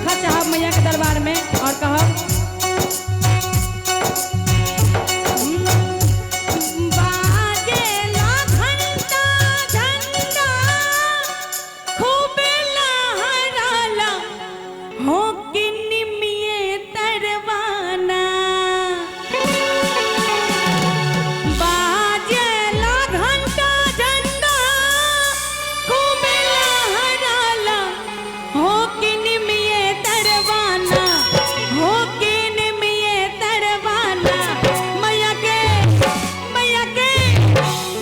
रखा चाहब मैया के दरबार में और कहब बाजेला घंटा झंडा खूबे लहराला हो कि निमिये तरवाना। बाजेला घंटा झंडा खूबे लहराला हो कि निमिये तरवाना, हो कि निमिये तरवाना। मैया के मैया के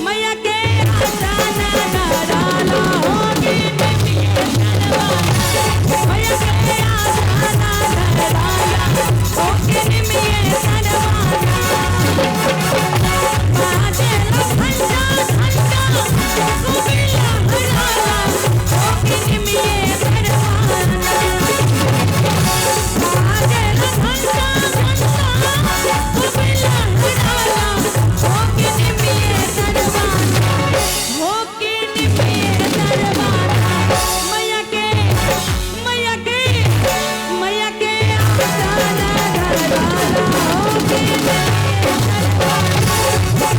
मैया के आसाना धराला हो कि निमिये तरवाना। मैया के आसाना धराला हो कि निमिये तरवाना। बाजेला घंटा घंटा खूबे लहराला हो कि निमिये तरवाना। बाजेला घंटा घंटा खूबे लहराला हो कि निमिये तरवाना, हो कि निमिये तरवाना। मैया के मैया के मैया के आसाना धराला हो कि निमिये तरवाना।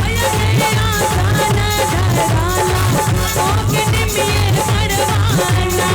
मैया के आसाना धराला हो कि निमिये तरवाना।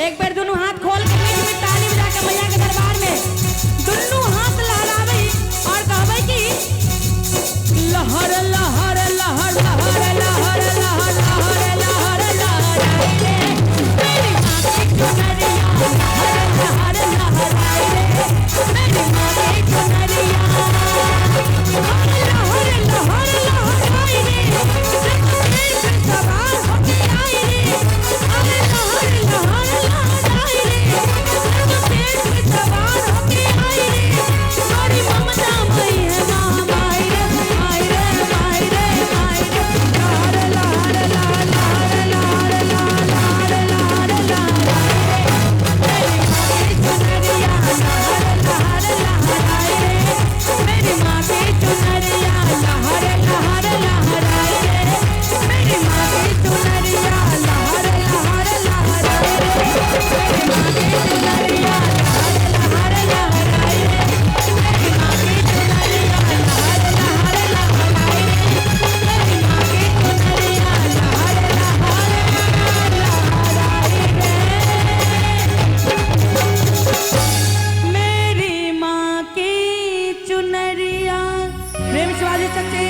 एक बार दोनों हाथ खोल के बीच में ताली बजा के मैया के दरबार में दोनों हाथ लहरावे और कहबे कि लहर लहर लहर लहर लहर लहर लहर लहर लहराई रे मेरी माँ की चुनरिया, लहर लहर लहराई रे मेरी माँ की चुनरिया। लहर लहर लहराई रे जब शेर पे सवार होके आई रे। अरे लहर लहर लहराई रे जब शेर पे सवार होके आई रे। तोरी ममता मई है माँ माई रे माई रे माई रे माई रे। लहर लहर लहर लहर लहर लहर लहर लहराई रे मेरी माँ की चुनरिया, लहर लहर लहराई रे मेरी माँ की चुनरिया, लहर लहर लहराई रे मेरी माँ की चुनरिया, लहर लहर लहराई रे मेरी माँ की चुनरिया, लहर लहर लहराई रे मेरी माँ की चुनरिया, लहर लहर लहराई रे मेरी माँ की चुनरिया, लहर लहर लहराई रे मेरी माँ की चुनरिया। प्रेम शिवाजी सच्चे